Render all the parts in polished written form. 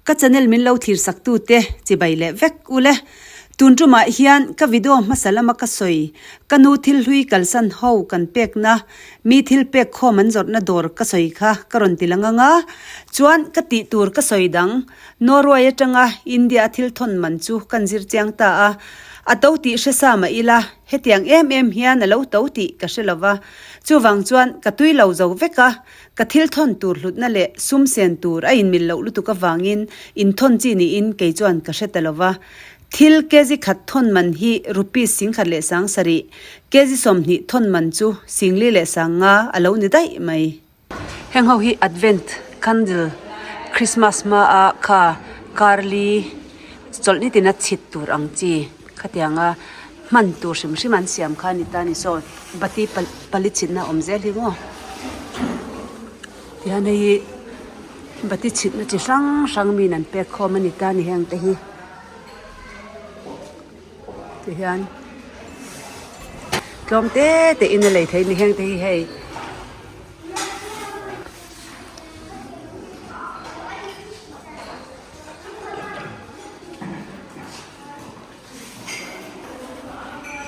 Ka channel min lo thlir sak tu te chibai leh vek ule. Tun tumah hian ka video hmasa lama ka sawi, ka nu thil hlui kalsan ho kan pekna, mi thil pek khawm an zawrhna dawr ka sawi kha ka rawn ti lang ang a. Chuan ka tih tur ka sawi dang, Norway atanga India a thil thawn man chu kan zir chiang ta a. A to tih hre sa mah ila, hetiang em em hian a lo to tih ka hre lova. Chuvang chuan ka tui lo zo vek a, Ka thil thawn tur hlutna leh sum sen tur a inmil loh lutuk avangin inthawn chi niin kei chuan ka hre ta lo va. Thil kg khat thawn man hi rupees 17,700, kg 20 thawn man chu 45,000 a lo ni daih mai. Heng ho hi Advent candle, Christmas hmaa kha karli chawlhni tina chhit tur ang chi khatianga hman tur hrim hrim an siam kha a ni ta a ni. Saw bati pali chhitna a awm zel hi maw tihian hei hi bati chhitna chi hrang hrang min an pek khawm a ni ta a ni heng te hi tihian tlawm te te in a lei theih a ni heng te hi hei.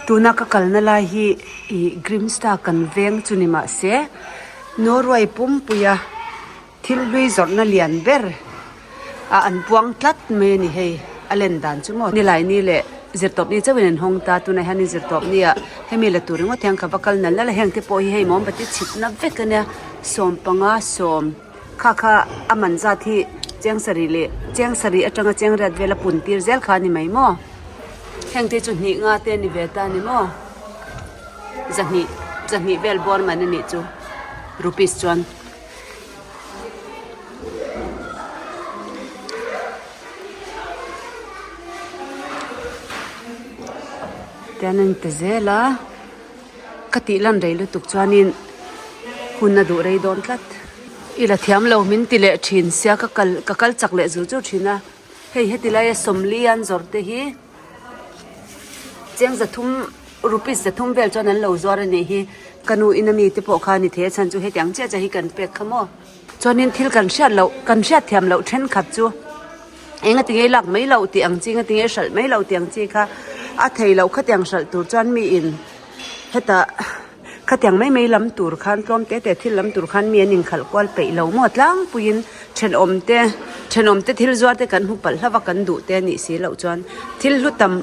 Tuna ka kalna lai hi ih Grimstad kan veng chu ni mah se Norway pumpuia thil hlui zawrhna lian ber a an puang tlat mai a ni hei a len dan chu maw nilaini leh zirtawp ni chauhin an hawng ta tunah hian zirtawp ni ah hemi la tur ringawt hian ka va kal nal nal a heng te pawh hi hei mawmbati chhitna vek a nia sawmpanga sawm. Kha kha a man zat hi cheng sarih leh cheng sarih atanga cheng riat vel a pun tir zel kha a ni mai maw? Heng te chu hnih nga te a ni ve ta a ni maw? Zahnih zahnih vel bawr man a nih chu rupees chuan. Tian a ni ta zel a. Ka tih lan rei lutuk chuanin hun a duh rei dawn tlat. I la thiam lo min ti leh thin sia ka kal ka kal chak leh zul zul thin a. Hei heti laia sawmli an zawrh te hi cheng zathum rupees zathum vel chuan an lo zuar a nih hi. Ka nu in ami te pawh kha a ni thei a chhan chu hetiang chiah chiah hi kan pek kha maw. Chuanin thil kan hriat loh kan hriat thiam loh thenkhat chu enga tinge lak mai loh tih ang chi enga tinge hralh mai loh tih ang chi kha a thei loh khatiang hralh tur chuan mi in hetah khatiang mai mai lam tur khan tlawm te te thil lam tur khan mi an inkhalh kual peih lo maw tlangpuiin thenawm te thenawm te thil zuar te kan hmu palh hlauh a kan duh te a nih si loh chuan thil hlu tam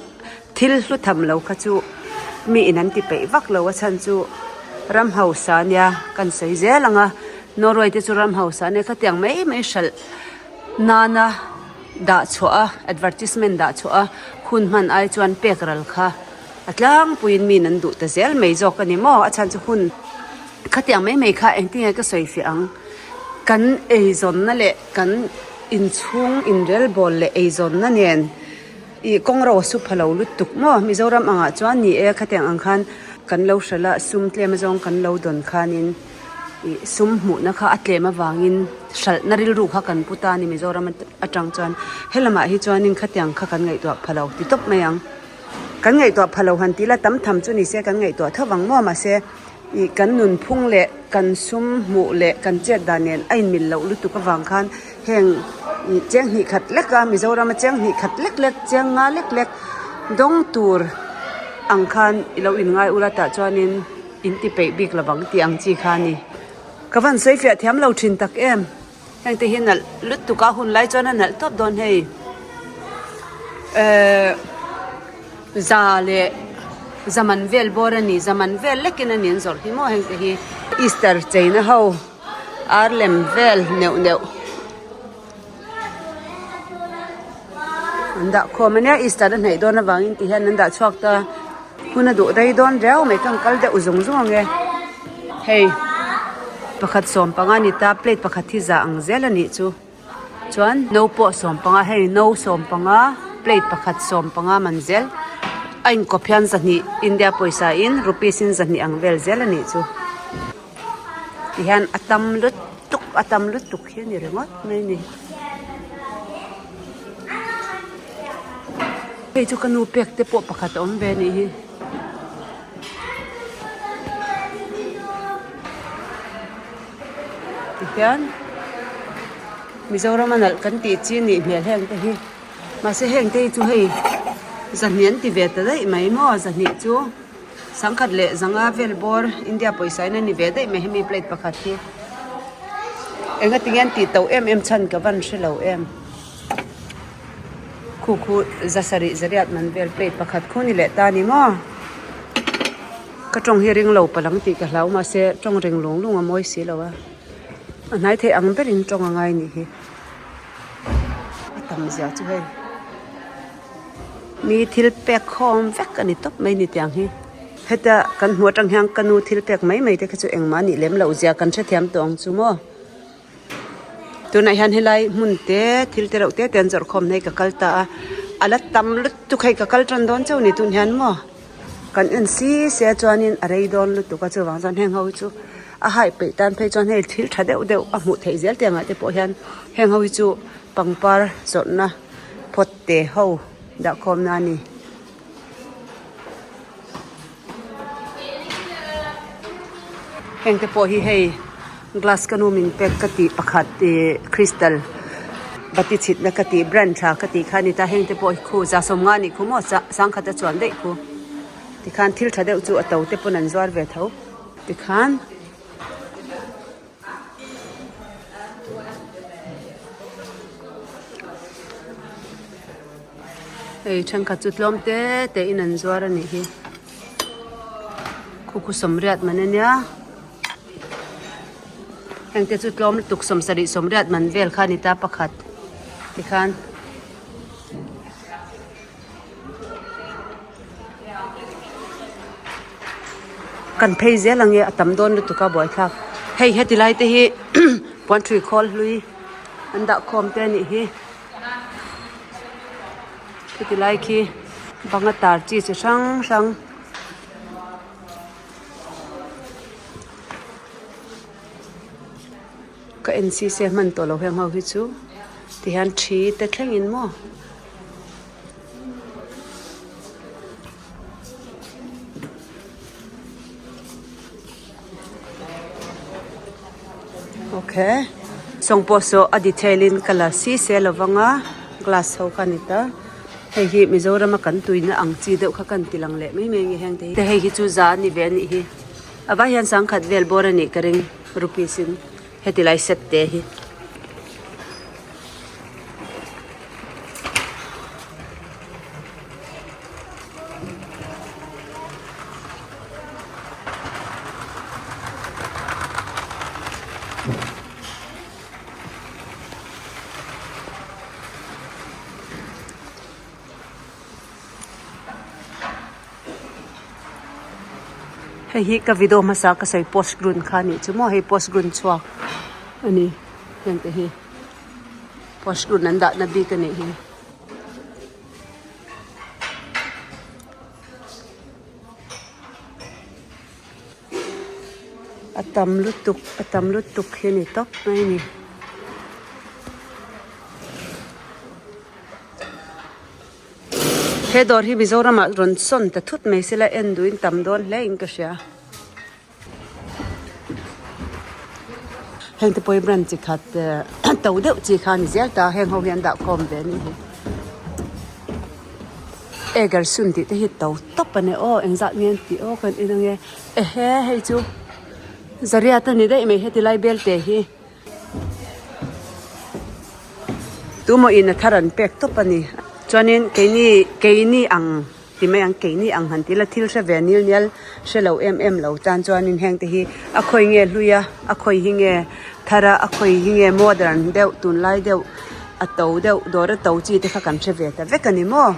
thil hlu tham lo kha chu mi in an ti peih vak lo a chhan chu ram hausa ania kan sawi zel ang a Norway te chu ram hausa ania khatiang mai mai hralh nana dah chhuah a advertisement dah chhuah a hun hman ai chuan pek ral kha a tlangpuiin min an duh ta zel mai zawk a ni maw a chhan chu hun khatiang mai mai kha engtin nge ka sawi fiah ang kan eizawnna leh kan inchhung inrelbawl leh eizawnna nen ih kawng ro a su pha lo lutuk maw Mizoram angah chuan ni e khatiang ang khan kan lo hralh a sum tlem azawng kan lo dawn khanin. Ih sum hmuhna kha a tlem avangin hralhna rilru kha kan pu ta a ni Mizoram atang chuan helamah hi chuanin khatiang kha kan ngaihtuah pha lo ti tawp mai ang kan ngaihtuah pha lo han tih la tam tham chu ni se kan ngaihtuah tho vang maw mahse ih kan nunphung leh kan sum hmuh leh kan chet dan nen a inmil loh lutuk avang khan heng ih cheng hnih khat lek a Mizoram a cheng hnih khat lek lek cheng nga lek lek dawng tur ang khan i lo inngai ula tah chuanin. In ti peih bik lovang tih ang chi kha a ni. Ka van sawi fiah thiam lo thin tak em. Heng te hi nalh lutuk a hun lai chuan a nalh tawp dawn hei. Ehh za leh zaman vel bawr a ni zaman vel lekin a ni an zawrh hi maw heng te hi. Easter cheina ho ar lem vel neuh neuh an dah khawm a nia Easter a hnaih dawn avangin ti hian an dah chhuak ta. Hun a duh rei dawn riau mai ka kal deuh zung zung ang e. Hei pakhat sawmpanga a ni ta plate pakhat hi za ang zel a nih chu chuan no pawh sawmpanga hei no sawmpanga plate pakhat sawmpanga man zel a inkawp hian zahnih India pawisa in rupees in zahnih ang vel zel a nih chu tihian a tam lutuk a tam lutuk hi a ni ringawt mai a ni. Hei chu ka nu pek te pawh pakhat a awm ve a nih hi. Tihian. Mizoram a nalh kan tih chi nih hmel heng te hi mahse heng te hi chu hei zahnih an ti ve ta daih mai maw zahnih chu sangkhat leh zanga vel bawr India pawisa in a ni ve daih mai hemi plate pakhat hi engatinge an tih tauh em em chhan ka van hre lo em khu khu zasarih zariat man vel plate pakhat khu ni leh ta ni maw ka tawng hi ring lo palang tih ka hlau mahse tawng ring lung lung a mawi si lo a. A hnai theih ang berin tawng a ngai nih hi a tam zia chu hei mi thil pek khawm vek a ni tawp mai ni tiang hi heta kan hmuh atang hian ka nu thil pek mai mai te kha chu engmah nih lem loh zia kan hrethiam tawh ang chu maw tunah hian helai hmun te thil te reuh te te an zawrh khawm na hi ka kal ta a a la tam lutuk hei ka kal tan dawn chauh ni tun hian maw. Kan en si sia chuanin a rei dawn lutuk a chuvang chuan heng ho hi chu a haih peih tan phei chuan hei thil tha deuh deuh a hmuh theih zel te angah te pawh hian heng ho hi chu pangpar zawrhna phawt te ho dah khawm na a ni. Heng te pawh hi hei glass ka nu min pek ka tih pakhat ih crystal bati chhitna ka tih brand tha ka tih kha a ni ta heng te pawh hi khu za sawmnga a nih khu maw sangkhat a chuan daih khu tikhan thil tha deuh chu a to te pawn an zuar ve tho tikhan. Hei thenkhat chu tlawm te te in an zuar a nih hi khu khu sawmriat man ania heng te chu tlawm lutuk sawmsarih sawmriat man vel kha a ni ta pakhat tikhan. Kan phei zel ang e a tam dawn lutuk a buaithlak hei heti lai te hi puan ṭhui khawl hlui an dah khawm te a nih hi. Khiti lai khi banga tar chi chi hrang hrang ka en si se hman tawh lo heng ho hi chu tihian thi te thlengin maw. Okay sawng pawh saw a detail in ka la si se lo vang a glass ho kha a ni ta hei hi Mizoram a kan tuina ang chi deuh kha kan ti lang leh mai mai a ni heng te hi te hei hi chu za a ni ve a nih hi a vai hian sangkhat vel bawr a nih ka ring rupees in heti lai set te hi. Hei hi ka video hmasa ka sawi post grun kha anih chu maw hei post grun chhuak a ni heng te hi post grun an dahna bik a nih hi. A tam lutuk a tam lutuk hi a ni tawp mai a ni. He dawr hi Mizoram ah rawn sawn ta thut mai sela en duhin tam dawn hle in ka hria. Heng te pawh hi brand chi khat to deuh chi kha a ni zel ta heng ho hi an dah khawm ve a nih hi. Eger sun tih te hi to tawp a ni aw engzat nge an tih aw kan en ange ehe hei chu zariat a ni daih mai heti lai bel te hi. Tumaw in a thar an pek tawp a ni chuanin keini keini ang ti mai ang keini ang han ti ila thil hre ve nil nial hre lo em em lo tan chuanin heng te hi a khawi nge hlui a a khawi hi nge thar a a khawi hi nge modern deuh tunlai deuh a to deuh dawr a to chi te kha kan hre ve ta vek a ni maw.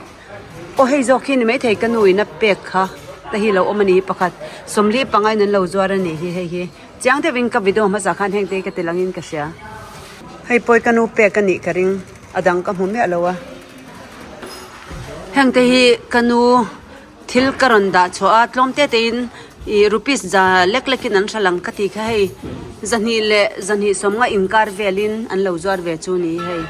Aw hei zawk hi ni maithei ka nu in a pek kha te hi lo awm a ni hi pakhat sawmli panga in an lo zuar a nih hi hei hi chiang deuh in ka video hmasa khan heng te hi ka ti lang in ka hria hei pawh ka nu pek a nih ka ring a dang ka hmu miah lo a heng te hi ka nu thil ka rawn dah chhuah a tlawm te te in ih rupees za lek lek in an hre lang ka tih kha hei zahnih leh zahnih sawmnga inkar vel in an lo zuar ve chu ni hei.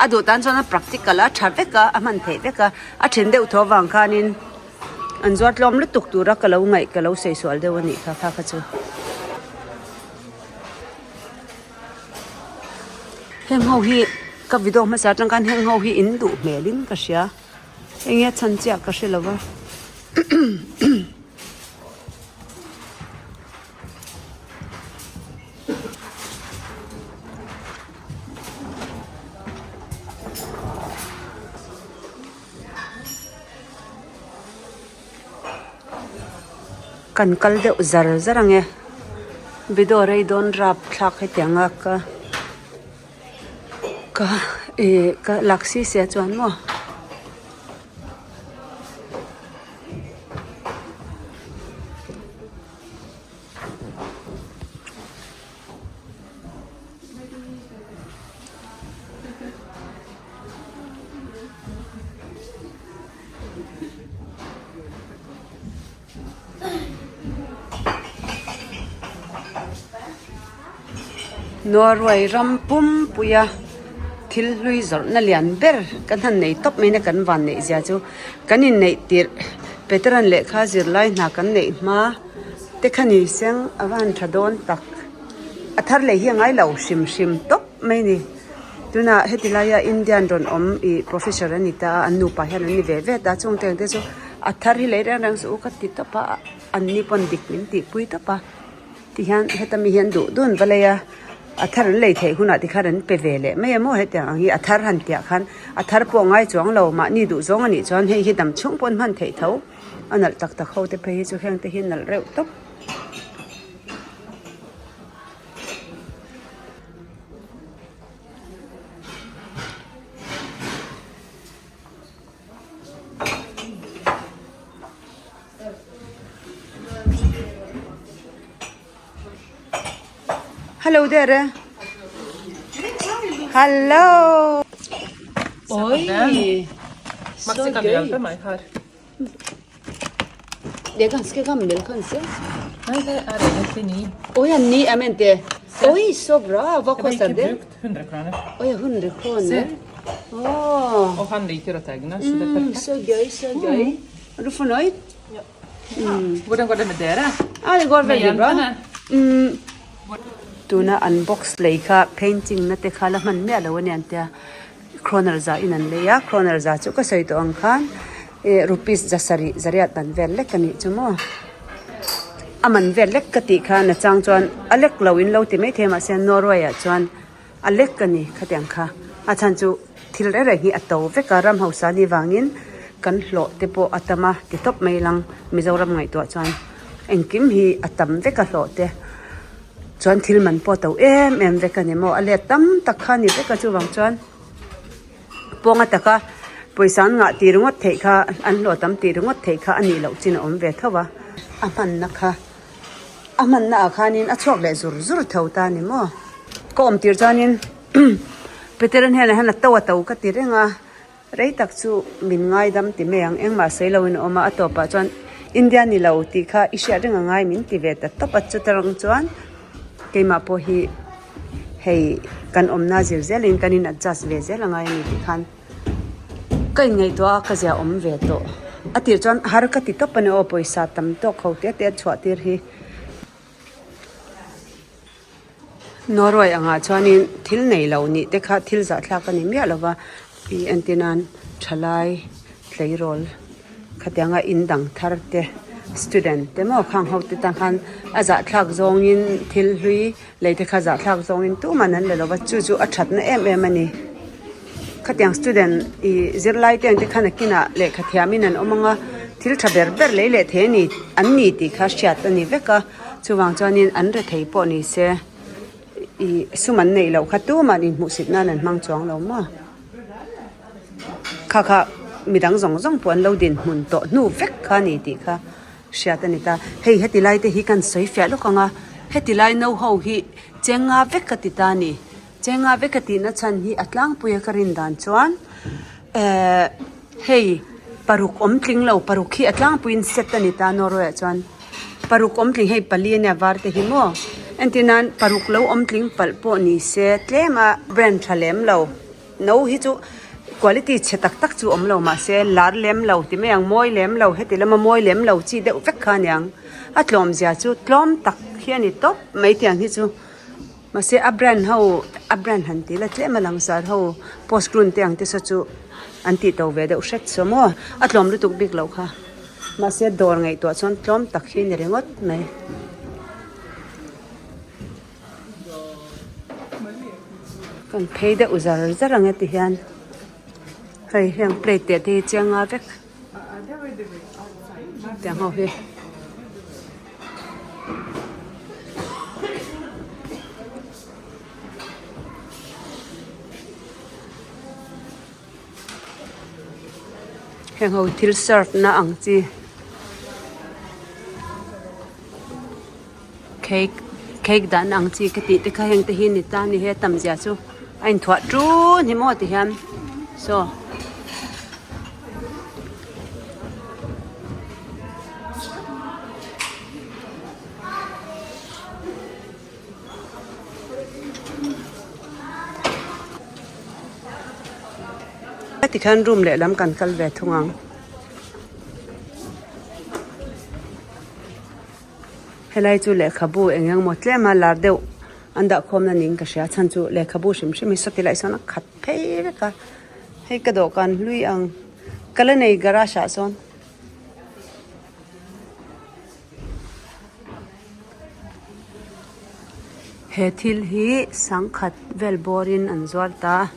A duh tan chuan a practical a tha vek a a hman theih vek a a then deuh tho avang khanin an zuar tlawm lutuk tura ka lo ngaih ka lo sawi sual deuh a nih kha kha kha chu. Heng ho hi ka video hmasa atang khan heng ho hi in duh hmel in ka hria eng nge chhan chiah ka hre lo va. Kan kal deuh zar zar ang e video rei dawn rap thlak hetiang a ka ka ih ka lak si sia chuan maw. Norway ram pumpuia thil hlui zawrhna lian ber kan han nei tawp mai na kan van neih zia chu kan inneih tirh Peteran lehkha zirlai hna kan neih hma te kha ni seng a va han tha dawn tak a thar leh hi a ngai lo hrim hrim tawp mai a ni. Tunah heti laia Indian rawn awm ih professor a ni ta a an nupa hian an ni ve ve ta chung te ang te chu a thar hi lei reng reng suh u ka ti tawp a an ni pawn dik min tih pui tawp a tihian heta mi hian duh dun va lei a a thar an lei theih hunah tikhan an pe ve leh mai a maw hetiang ang hi a thar han tiah khan a thar pawh a ngai chuang lo mahni duh zawng a nih chuan hei hi dam chhung pawn hman theih tho a nalh tak tak ho te phei hi chu heng te hi nalh reuh tawp. Hello there. Hello. Oi. Maxi kan du hjelpe meg her? Det er ganske gammel, kanskje? Nei, det er egentlig ny. Å ja, ny. Jeg mente Oi, så bra! Hva Det var koster ikke det? brukt. 100 kroner. Å ja, 100 kroner. Se. Å, Og han liker å tegne, så det er perfekt. så gøy, så gøy. Er du fornøyd? Hvordan går det med dere? Ja, det går Med veldig bra. jentene? Mm. Tuna an box lei kha painting na te kha la hman miah lo a nia an tia. Kroner za in an lei a, kroner za chu ka sawi tawh ang khan eh rupees za sarih zariat dan vel lek a nih chu maw. A man vel lek ka tih khan a chang chuan a lek lo in lo ti maithei a mahse Norway ah chuan a lek a ni khatiang kha a chhan chu thil reng reng hi a to vek a ram hausa ni vangin kan hlawh te pawh a tam a ti tawp mai lang Mizoram ngaihtuah chuan engkim hi a tam vek a hlawh te. Chuan thil man pawh a to em em vek a ni maw a let tam tak kha a ni vek a chuvang chuan pawnga taka pawisa an ngah tih ringawt theih kha an hlawh tam tih ringawt theih kha a nih loh chin a awm ve tho a a hmanna kha a hmanna ah khanin a chhuak leh zur zur tho ta a ni maw ka awm tir chuanin Peter-a hnenah hian a to a to ka ti reng a. Rei tak chu min ngaidam ti mai ang, engmah sawi loin a awm a, a tawpah chuan India ni lo tih kha i hriat reng a ngai min ti ve ta tawp a, chuta rang chuan keimah pawh hi hei kan awmna zir zelin kan in adjust ve zel a ngai a ni tih khan ka inngaihtuah a, ka zia awm ve tawh. A tir chuan har ka ti tawp a ni aw, pawisa tam tawk ho te te a chhuah tir hi. Norway angah chuanin thil nei lo nih te kha thil zahthlak a ni miah lo va ih entir nan thalai tleirawl khatianga in dang thar te student te maw khang ho te tan khan a zahthlak zawngin thil hlui lei te kha zahthlak zawngin tuman an la lo va chu chu a thatna em em a ni khatiang student ih zirlai te ang te khan a kinah lehkha thiamin an awm ang a thil tha ber ber lei leh thei a ni an ni tih kha hriat a ni vek a. Chuvang chuanin an rethei pawh ni se ih sum an neih loh kha tumah inhmuhsit nan an hmang chuang lo maw? Kha kha midang zawng zawng pawh an lo dinhmun tawh hnu vek kha a ni tih kha hriat a ni ta. Hei heti lai te hi kan sawi fiah lawk ang a, heti lai no ho hi chenga vek ka ti ta a ni. Chenga vek ka tihna chhan hi a tlangpui a ka rin dan chuan ehh hei paruk awm tling lo paruk hi a tlangpuiin set a ni ta Norway ah chuan. Paruk awm tling hei pali ania var te hi maw entir nan paruk lo awm tling palh pawh ni se tlem a brand tha lem lo no hi chu quality chhe tak tak chu awm lo mahse lar lem lo ti mai ang mawi lem lo heti lama mawi lem lo chi deuh vek kha aniang a tlawm zia chu tlawm tak hi a ni tawp mai tiang hi chu. Mahse a brand ho a brand han tih la tlem a langsar ho post grun te ang te saw chu an tih to ve deuh hret saw maw a tlawm lutuk bik loh kha mahse dawr ngaihtuah chuan tlawm tak hi ni ringawt mai. Kan phei deuh zar zar ang e ti hian hei heng plate teh te hi chiang nga vek tiang ho hi. Heng ho thil serve na ang chi cake cake dahna ang chi ka tih te kha heng te hi ni ta a ni he a tam zia chu a inthuah ṭun hi maw ti hian saw. Tikhian room lehlam kan kal ve thung ang. Helai chu lehkhabu eng eng maw tlem a lar deuh an dah khawmna niin ka hria a chhan chu lehkhabu hrim hrim hi sawti lai sawn a khat phei vek a hei ka dawhkan hlui ang ka la nei garage ah sawn. He thil hi sangkhat vel bawrin an zuar ta a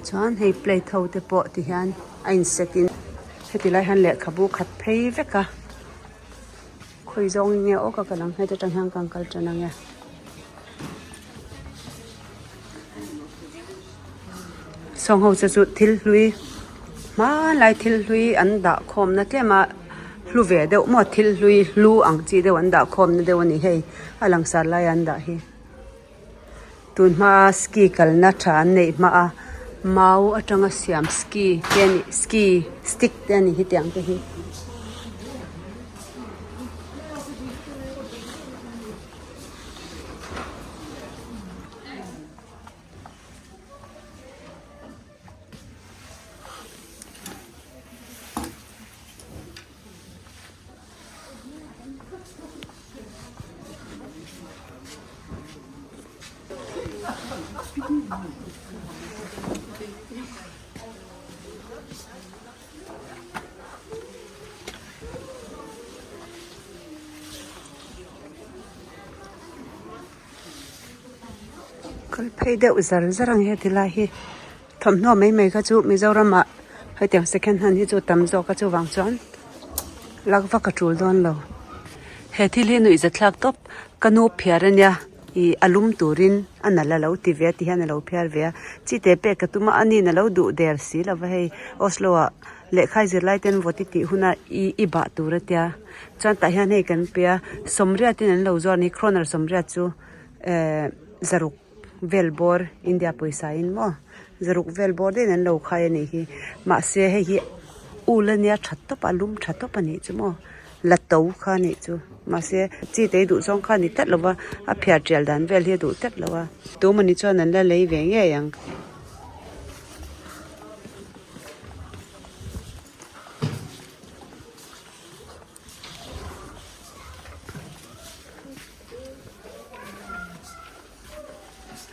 chuan hei plate ho te pawh ti hian a in set in heti lai hian lehkhabu khat phei vek a khawi zawng in nge aw ka kal ang heta tang hian ka kal tan ang e. Sawng ho chu chu thil hlui hmanlai thil hlui an dah khawm na tlem a hlu ve deuh maw thil hlui hlu ang chi deuh an dah khawm na deuh a ni hei a langsar lai an dah hi tun hma ski kalna tha an neih hma a mau atanga siam ski te a nih ski stick te a ni hetiang te hi. Kal phei deuh zar zar ang he tilai hi thawmhnaw mai mai kha chu Mizoram ah hetiang second hand hi chu tam zawk a chuvang chuan lak vak a tul dawn lo. He thil hi nuih zathlak tawp ka nu phiar ania ih a lum turin a nalh a lo ti ve a ti hian a lo phiar ve a chi te pek ka tum a ani'n a lo duh der si lo va hei Oslo ah lehkha zirlai ten vawt i tih huna i i bah tur a tia chuan tah hian hei kan pe a sawmriat in an lo zuar a ni kroner sawmriat chu ehh zaruk vel bawr India pawisa in maw zaruk vel bawr daih in an lo khai a nih hi mahse hei hi ul a nia tha tawp a lum tha tawp a nih chu maw la to kha a nih chu mahse chi te duh zawng kha a ni tlat lo va a phiar tial dan vel hi a duh tlat lo a tumah ni chuan an la lei ve ngei ang.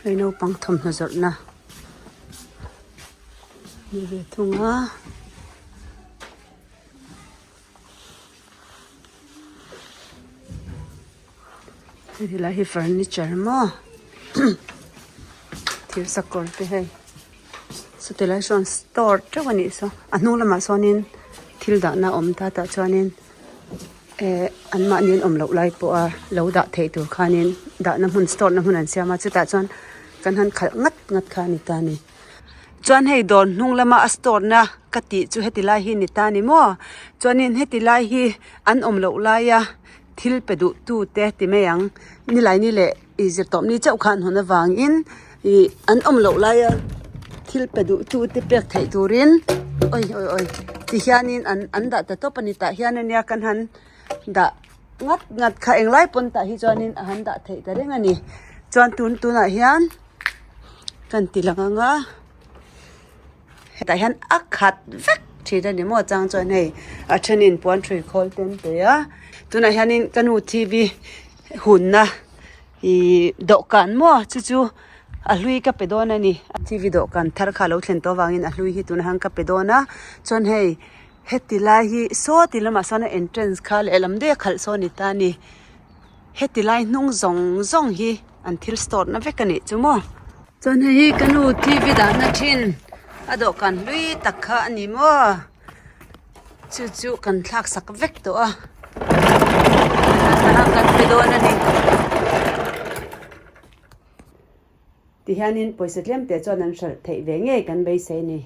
Hei naupang thawmhnaw zawrhna ni ve thung a. Hei helai hi furniture maw thir sakawr te hei saw tilai sawn store teuh a nih saw a hnung lamah sawnin thil dahna a awm ta tah chuanin eh an mahni an awm loh lai pawha lo dah theih tur khanin dahna hmun store na hmun an siam a chutah chuan kan han khalh ngat ngat kha a ni ta a ni. Chuan hei dawr hnung lama a store na ka tih chu heti lai hi ni ta ni maw chuanin heti lai hi an awm loh laia thil pe duh tu te ti mai ang nilaini leh ih zirtawp ni chauh khan hawn avangin ih an awm loh laia thil pe duh tu te pek theih turin awi awi awi ti hianin an an dah ta tawp a ni tah hian ania kan han dah ngat ngat kha englai pawn tah hi chuanin a han dah theih ta reng a ni chuan tun tunah hian kan ti lang anga hetah hian a khat vek thin a ni maw chang chuan hei a thenin puan hrui khawl te an pe a tunah hianin ka nu t v hunna. Ihh dawhkan maw chu chu a hlui ka pe dawn a ni T V dawhkan thar kha a lo thlen tawh avangin a hlui hi tunah hian ka pe dawn a chuan hei heti lai hi saw ti lamah sawn a entrance kha lehlam daih a khalh sawn a ni ta a ni heti lai hnung zawng zawng hi an thil store na vek a nih chu maw chuan hei hi ka nu T V dahna thin a dawhkan hlui tak kha a ni maw. Chu chu kan thlak sak vek tawh a kan pe dawn a ni tihianin pawisa tlem te chuan an hralh theih ve ngei kan beisei a ni.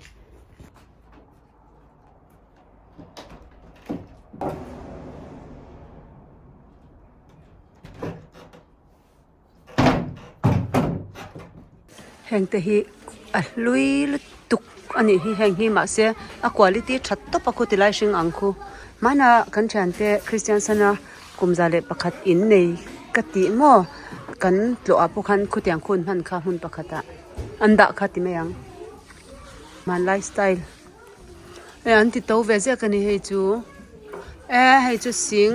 Heng te hi a hlui lutuk a nih hi heng hi mahse a quality that tawp a khu ti lai hring ang khu hmanah kan thiante christian sana kum 101 in nei ka tih maw kan tlawh ah pawh khan khutiang khun hman kha hmun pakhat ah an dah kha ti mai ang hmanlai style hei an ti to ve ziak a ni hei chu e hei chu sing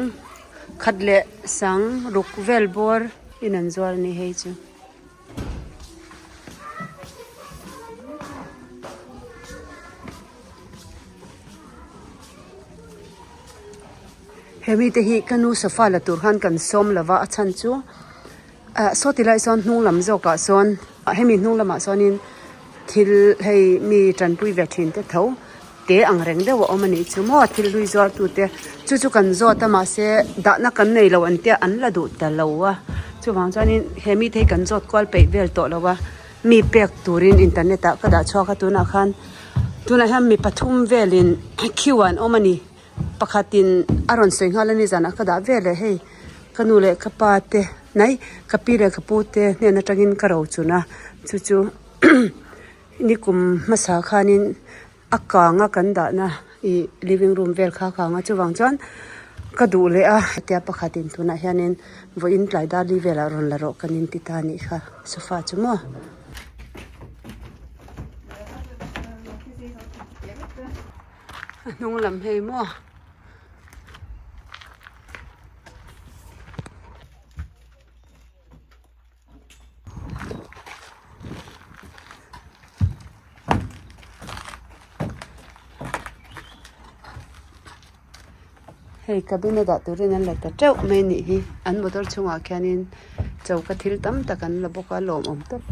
khat leh sang ruk vel bawr in an zuar a ni hei chu. He mite hi ka nu sofa la tur khan kan sawm lova a chhan chu ah saw ti lai sawn hnung lam zawk ah sawn hemi hnung lamah sawnin thil hei mi tanpui ve thin te tho te ang reng deuh a awm a nih chu maw thil hlui zuar tu te chu chu kan zawt a mahse dahna kan nei lo an tia an la duh ta lo a chuvang chuanin he mite hi kan zawt kual peih vel tawh lo a mi pek turin internet ah ka dah chhuak a tunah khan tunah hian mi pathum velin queue ah an awm a ni. Pakhatin a rawn sawi nghal a ni zanah ka dah vel leh hei ka nu leh ka pa te hnai ka pi leh ka pu te hnen atangin ka ro chun a chu chu nikum hmasa khanin a kang a kan dahna ih living room vel kha a kang a chuvang chuan ka duh leh a tia pakhatin tunah hianin vawiin tlai dar li velah rawn la rawh kan inti ta a nih kha sofa chu maw. A hnung lam hei maw. Hei cabin a dah turin an la ta teuh mai a nih hi an motor chhungah khianin choka thil tam tak an la bawk a lawmawm tawp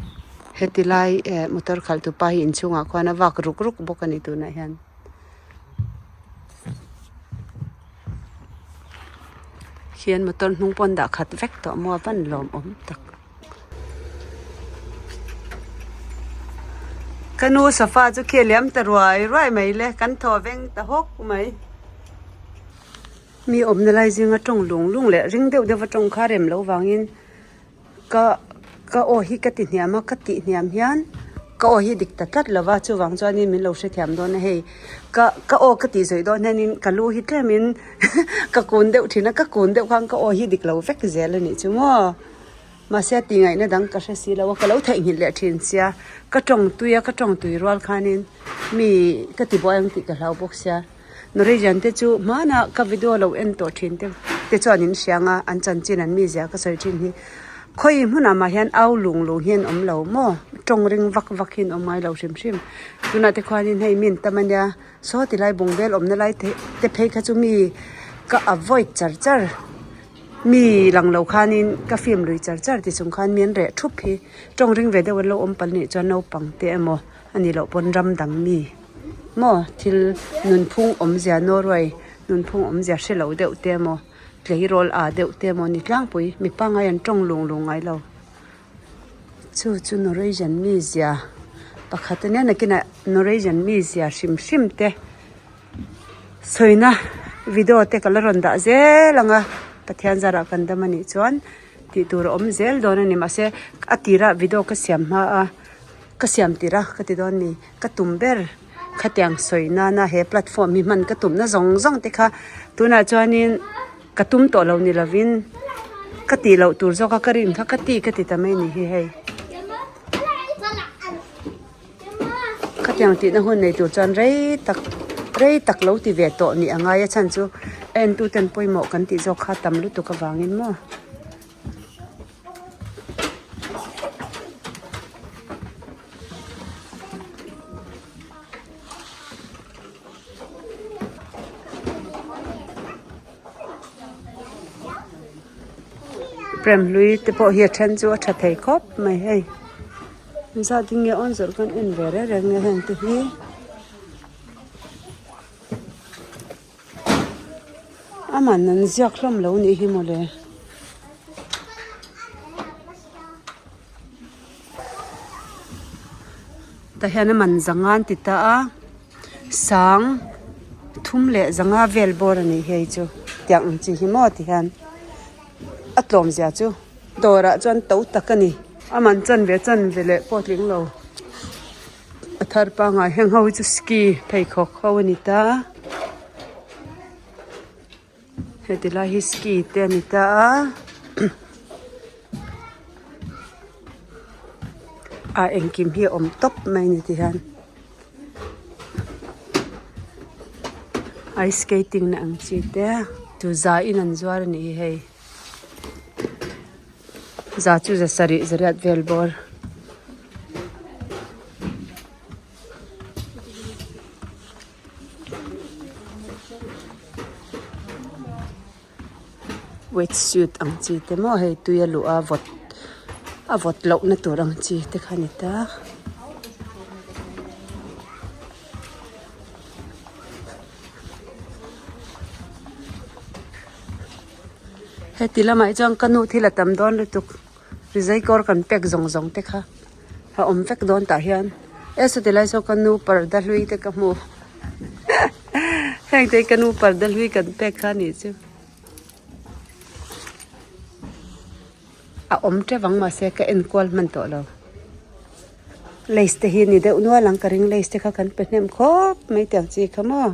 heti lai eh motor khalh tu pa hi inchhungah khuan a vak ruk ruk bawk a ni tunah hian. Khian motor hnung pawn dah khat vek tawh maw a van lawmawm tak. Ka nu sofa chu khi a liam ta ruai ruai mai le kan thaw veng ta hawk mai. Mi awmna lai zinga tawng lung lung leh ring deuh deuh a tawng kha rem loh vangin ka ka aw hi ka ti hniam a ka tih hniam hian ka aw hi dik ta tlat lo va chuvang chuanin min lo hrethiam dawn a hei ka ka aw ka tih zawih dawn hianin ka lu hi tlemin ka kun deuh thin a ka kun deuh khan ka aw hi dik lo vek zel a nih chu maw mahse a tihngaihna dang ka hre si lo a ka lo theihnghilh leh thin sia ka tawng tui a ka tawng tui rual khanin mi ka ti buai ang tih ka hlau bawk sia. Norwegian te chu hmanah ka video lo en tawh thin te te chuan in hria anga an chanchin an mizia ka sawi thin hi khawi hmunah mah hian au lung lung hian awm lo maw tawng ring vak vak hian awm ngai lo hrim hrim tunah te khuanin hei min tam ania saw ti lai bung vel awmna lai te te phei kha chu mi ka avoid char char mi lang lo khanin ka film lui char char ti chung khan mi an reh thup hi tawng ring ve deuh an lo awm palh nih chuan naupang te emaw a nih loh pawn ram dang mi. Maw thil nunphung awmzia Norway nunphung awmzia hre lo deuh te emaw tleirawl ah deuh te emaw ni tlangpui mi pangngai an tawng lung lung ngai lo chu chu Norwegian mizia pakhat ania nakinah Norwegian mizia hrim hrim te sawina video te ka la rawn dah zel ang a Pathian zarah kan dam anih chuan tih tur a awm zel dawn a ni mahse a tirah video ka siam hma a. Ka siam tirh a ka ti dawn ni, ka tum ber khatiang sawi nana he platform hi hman ka tumna zawng zawng te kha tunah chuanin ka tum tawh lo ni lovin ka tih loh tur zawk a ka rin kha ka ti ka ti ta mai ni hi hei. Khatiang tihna hun nei tur chuan rei tak rei tak lo ti ve tawh nih a ngai a chhan chu a entu ten pawimawh kan tih zawk kha tam lutuk avangin maw. Prem hlui te pawh hi a then chu a tha thei khawp mai hei zat hi nge awn zawrh kan en ve reng reng nge heng te hi. A man an ziak hlawm lo nih hi mawle. Tah hian a man zanga an ti ta a sang thum leh zanga vel bawr a nih hi hei chu tiang ang chi hi maw ti hian a tlawm zia chu dawrah chuan to tak a ni a man chanve chanve leh pawh tling lo. A thar pangai heng ho hi chu ski pheikhawk ho a ni ta heti lai hi ski te a ni ta a ah engkim hi a awm tawp mai a ni ti hian ice skating na ang chi te chu za in an zuar a nih hi hei za chu za sarih zariat vel bawr. Wet suit ang chi te maw hei tui a luh a vawt a vawt loh na tur ang chi te kha a ni ta. Heti lamah hi chuan ka nu thil a tam dawn lutuk. Rizai kawr kan pek zawng zawng te kha a awm vek dawn tah hian e saw tilai saw ka nu parda hlui te ka hmu heng te hi ka nu parda hlui kan pek kha a nih chu a awm teuh ang mahse ka en kual hman tawh lo lace te hi ni deuh nual ang ka ring lace te kha kan pe hnem khawp mai tiang chi kha maw.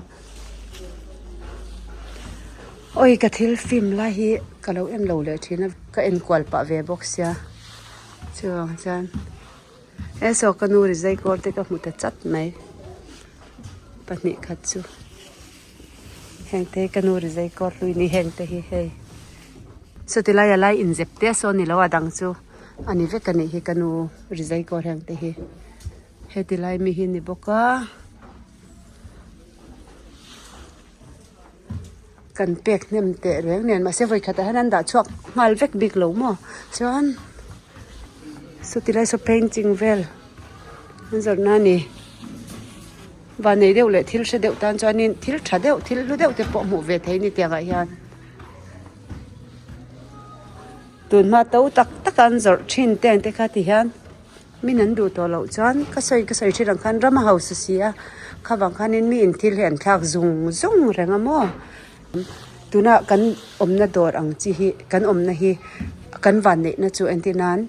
Awi ka thil film lai hi ka lo en lo leh thin a ka en kual pah ve bawk sia chuvang chuan he saw ka nu rizai kawr te ka hmu ta chat mai pahnih khat chu heng te hi ka nu rizai kawr hlui ni heng te hi hei chuti lai a lai inzep te saw ni lo a dang chu a ni vek a nih hi ka nu rizai kawr heng te hi heti lai mi hi ni bawk a. Kan pek hnem teh reng nen mahse vawi khatah hian an dah chhuak nghal vek bik lo maw chuan saw tilai saw painting vel an zawrhna a ni vanei deuh leh thil hre deuh tan chuanin thil tha deuh thil hlu deuh te pawh hmuh ve thei a ni tiangah hian tunhma to tak tak a an zawrh thin te ang te kha ti hian. Min an duh tawh loh chuan ka sawi ka sawi thin ang khan ram a hausa si a, khavang khanin mi in thil hi an thlak zung zung reng a maw? Tuna kan awmna dawr ang chi hi kan awmna hi kan vanneihna chu entir nan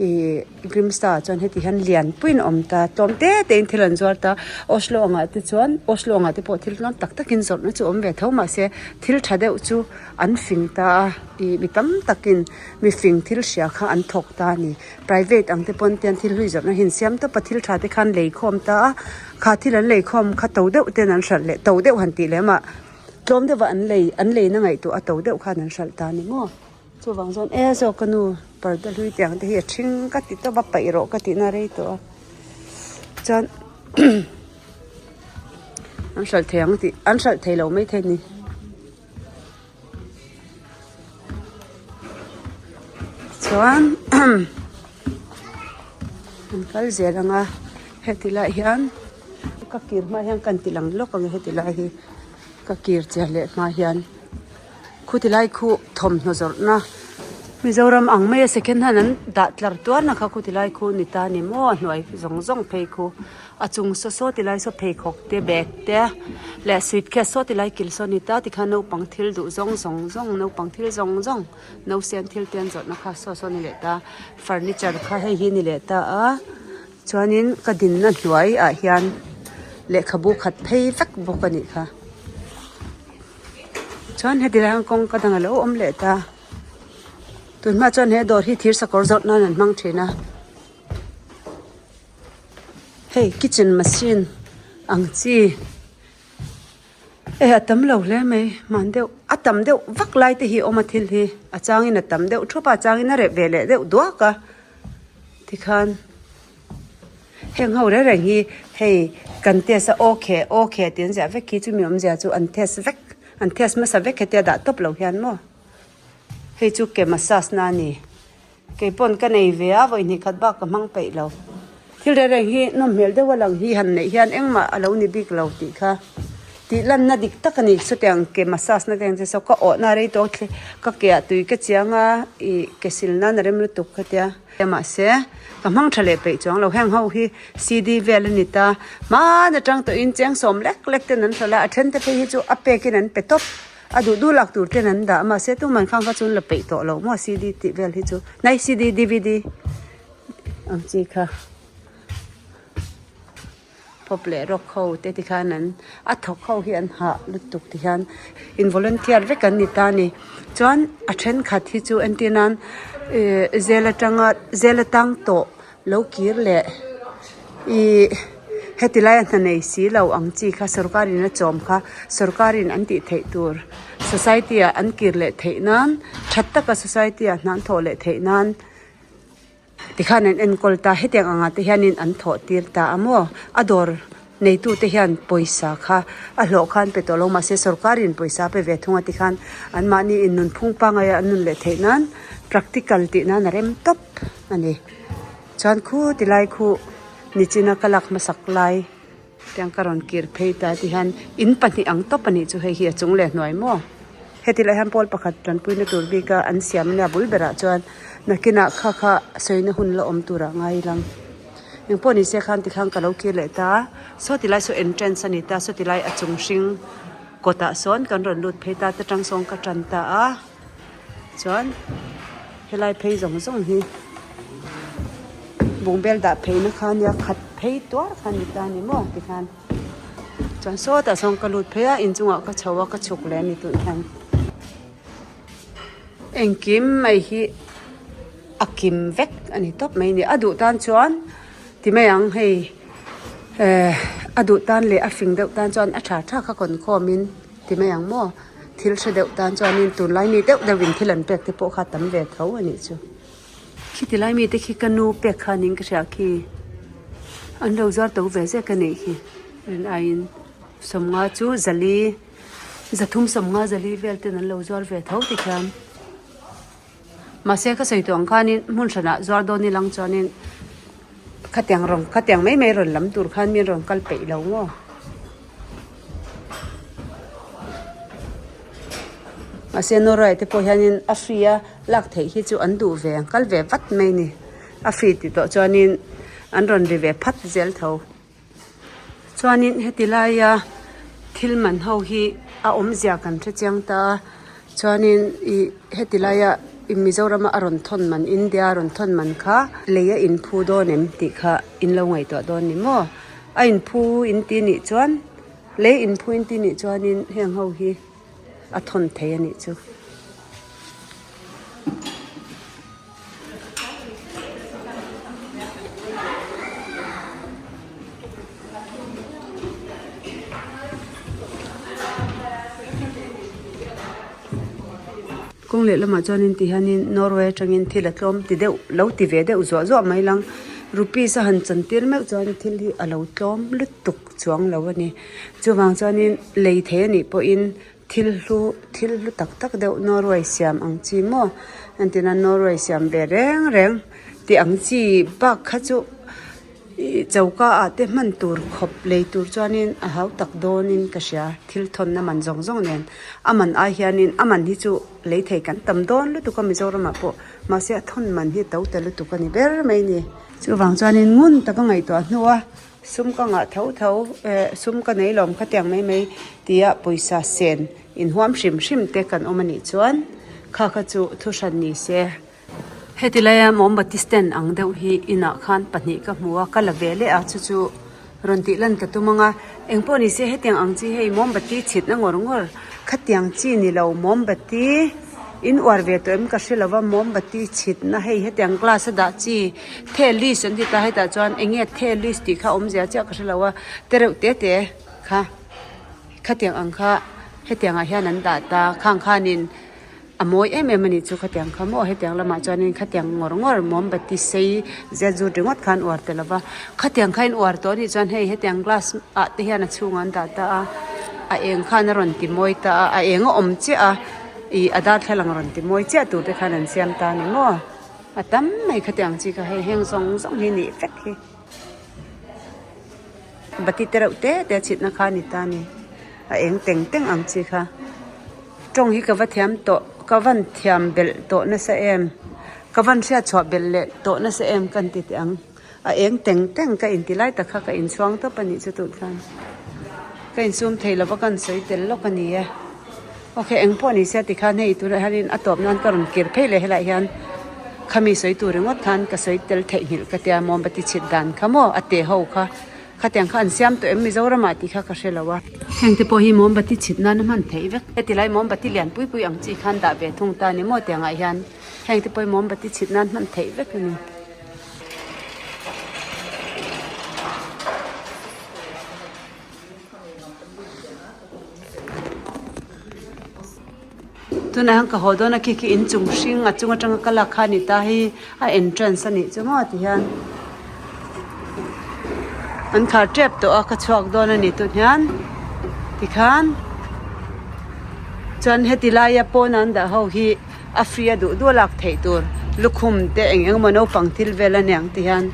ih Grimstad ah chuan heti hian lian puiin a awm ta tlawm te te in thil an zuar ta Oslo angah te chuan Oslo angah te pawh thil tlawm tak takin zawrhna chu a awm ve tho mahse thil tha deuh chu an fing ta a ih mi tam takin mi fing thil hria kha an thawk ta a ni. Private ang te pawn tian thil hlui zawrhna hi an siam tawp a thil tha te khan lei khawm ta a kha thil an lei khawm kha to deuh ten an hralh leh to deuh han tih lem ah tlawm deuh a an lei an lei na ngaihtuah a to deuh khan an hralh ta a ni maw chuvang chuan e zawk ka nu parda hlui te ang te hi a ṭhing ka ti tawp a paih rawh ka tih na rei tawh a chuan an hralh thei ang tih an hralh thei lo maithei a ni. Chuan an kal zel ang a heti lai hian ka kir hma hian kan ti lang lawk ang e heti lai hi ka kir chiah leh hma hian khuti lai khu thawmhnaw zawrhna Mizoram ang maia second hand an dah tlar tuar na kha khuti lai khu ni ta a ni maw a hnuai zawng zawng phei khu. A chung saw saw ti lai saw pheikhawk te bag te leh suitcase saw ti lai kil saw a ni ta tikhan naupang thil duh zawng zawng zawng naupang thil zawng zawng nausen thil te an zawrhna kha saw saw a ni leh ta furniture kha hei hi a ni leh ta a chuanin ka dinna hnuai ah hian lehkhabu khat phei vek bawk a nih kha chuan heti lai hian kawngka dang alo awm leh ta tunhma chuan he dawr hi thir sakawr zawrh nan an hmang thin a. Hei kitchen machine ang chi e a tam lo hle mai hman deuh a tam deuh vak lai te hi a awm a thil hi a changin a tam deuh thup a a changin a reh ve leh deuh duak a tikhan heng ho reng reng hi hei kan test a okay okay tih an ziah vek khi chumi awmzia chu an test vek an test hmasa vek hetia dah tawp lo hian maw. Hei chu ke massage na a ni. Kei pawn ka nei ve a, vawi hnih khat bak ka hmang peih lo. Thil reng reng hi nawm hmel deuh a lang hi han neih hian engmah a lo ni bik lo tih kha tih lanna dik tak a ni. Chutiang ke massage na te ang che saw ka awhna rei tawk thleng ka ke ah tui ka chiang a ih ke sil nan a rem lutuk kha tia. Mahse ka hmang tha leh peih chuang lo. Heng ho hi CD vel a ni ta. Hmaan atang tawhin cheng sawm lek lek ten an hralh a, a then te phei hi chu a pekin an pe tawp. A duh duh lak tur ten an dah a mahse tuman khang kha chu an la peih tawh lo maw CD tih vel hi chu nai CD DVD ang chi kha pop leh rock ho te ti khan an a thawk ho hi an hah lutuk ti hian in volunteer vek an ni ta a ni chuan a thenkhat hi chu entir nan ih zel atanga zel atang tawh lo kir leh ih heti laia hna nei si lo ang chi kha sorkar in a chawm kha sorkar in an tih theih tur society ah an kir leh theih nan that taka society ah hna an thawh leh theih nan tikhan an enkawl ta hetiang angah te hianin an thawh tir ta a maw a dawr neitu te hian pawisa kha a hlawh khan pe tawh lo mahse sorkar in pawisa a pe ve thung a tikhan anmahni in nunphung pangngai a an nun leh theih nan practical tih nan a rem tawp a ni. Chuan khu ti lai khu nichina ka lak hmasak lai tiang ka rawn kir phei ta ti hian in pahnih ang tawp a nih chu hei hi a chung leh hnuai maw. Heti lai hian pawl pakhat tanpuina tur bika an siam ania bul berah chuan nakinah kha kha sawina hun la awm turah ngai lang. Engpawh ni se khan tikhan ka lo kir leh ta a, saw ti lai saw entrance a ni ta saw ti lai a chung hring kawtah sawn kan rawn lut phei ta ta tang sawn ka tan ta a. Chuan helai phei zawng zawng hi bungbel dah phei na kha nia khat phei tuar kha ni ta ni maw tikhan chuan sawtah sawn ka lut phei a inchungah ka chho a ka chhuk leh a ni tun hian engkim mai hi a kim vek a ni tawp mai a ni a duh tan chuan ti mai ang hei eh a duh tan leh a fing deuh tan chuan a tha tha kha kawn khawm in. Ti mai ang maw? Thil hre deuh tan chuanin tunlai mi deuh deuhin thil an pek te pawh kha tam ve tho a nih chu. Khiti lai mite khi ka nu pek kha ning ka hria khi an lo zuar to ve zek a nih khi. Rin aiin sawmnga chu zali zathum sawmnga zali vel ten an lo zuar ve tho ti khian. Mahse ka sawi tawh ang khanin hmun hranah zuar dawn ilang chuanin khatiang rawn khatiang mai mai rawn lam tur khan mi an rawn kal peih lo maw. Mahse Norway te pawh hianin a free a lak theih hi chu an duh ve ang kal ve vat mai a ni. A free tih tawh chuanin an rawn ri ve phat zel tho. Chuanin heti laia thil man ho hi a awmzia kan hre chiang ta a chuanin ih heti laia Mizorama a rawn thawn man India a rawn thawn man kha lei a inphu dawn em tih kha in lo ngaihtuah dawn ni maw a inphu in ti nih chuan lei inphu in ti nih chuanin heng ho hi a thawn thei a nih chu. Kawng leh lamah chuanin ti hianin Norway atangin thil a tlawm ti deuh lo ti ve deuh zuah zuah mai lang rupees a han chantir meuh chuan thil hi a lo tlawm lutuk chuang lo a ni chuvang chuanin lei thei a nih pawhin Thil hlu thil hlu tak tak deuh Norway siam ang chi maw entirna Norway siam ve reng reng tih ang chi bak kha chu ih choka ah te hman tur khawp lei tur chuanin a hau tak dawnin ka hria thil thawnna man zawng zawng nen a man ai hianin a man hi chu lei thei kan tam dawn lutuk a Mizoram ah pawh mahse a thawn man hi to ta lutuk a ni ber mai a ni chuvang chuanin ngun taka ngaihtuah hnu a. Sum ka ngah tho tho eh sum ka nei lawm khatiang mai mai tia pawisa sen inhuam hrim hrim te kan awm anih chuan kha kha chu thuhran ni se. Heti laia mombati stand ang deuh hi inah khan pahnih ka hmu a ka la ve leh a chu chu rawn tih lan ka tum ang a engpawh ni se hetiang ang chi hei mombati chhitna ngawr ngawr khatiang chi ni lo mombati in uar ve tawh em ka hre lo va mombati chhitna hei hetiang glass a dah chi. The list an ti ta hetah chuan eng nge the list tih kha awmzia chiah ka hrelo a tereuh te te kha khatiang ang kha hetiang ah hian an dah ta khang khanin a mawi em em a nih chu khatiang kha maw hetiang lamah chuanin khatiang ngawr ngawr mombati sei zet zut ringawt khan uar tel lova khatiang kha in uar tawh a nih chuan hei hetiang glass ah te hian a chhungah an dah ta a a eng khan a rawn ti mawi ta a a eng a awm chiah a. Ih a darthlalang rawn ti mawi chiah tur te khan an siam ta a ni maw? A tam mai khatiang chi kha hei heng zawng zawng hi nih vek hi. Bati te reuh te te chhitna kha a ni ta a ni. A eng teng teng ang chi kha. Tawng hi ka va thiam tawh ka van thiam belh tawh nasa em? Ka van hriat chhuah belh leh tawh nasa em ka ti teh ang. A eng teng teng ka inti lai tak kha ka inchhuang tawp a nih chu tun khan. Ka insum thei lova ka insawi tel lawk a ni e. Ok eng pawh ni se tikhan hei tunah hianin a tawp nan ka rawn kir phei leh helaiah hian khami sawi tur ringawt khan ka sawi tel theihnghilh ka tia mombati chhit dan kha maw a te ho kha khatiang kha an siam tawh em Mizoramah tih kha ka hre lo a. Heng te pawh hi mombati chhit nan a hman theih vek. Heti lai mombati lian pui pui ang chi khan dah ve thung ta ni maw tiangah hian heng te pawh hi mombati chhit nan hman theih vek a ni. Tunah hian ka haw dawn a khi khi inchung hring a chung atanga ka lak kha a ni ta hi a entrance a nih chu maw tihian an khar tep tawh a ka chhuak dawn a ni tun hian tikhan chuan heti laia pawn an dah ho hi a free a duh duh a lak theih tur lukhum te eng eng emaw naupang thil vel a niang ti hian.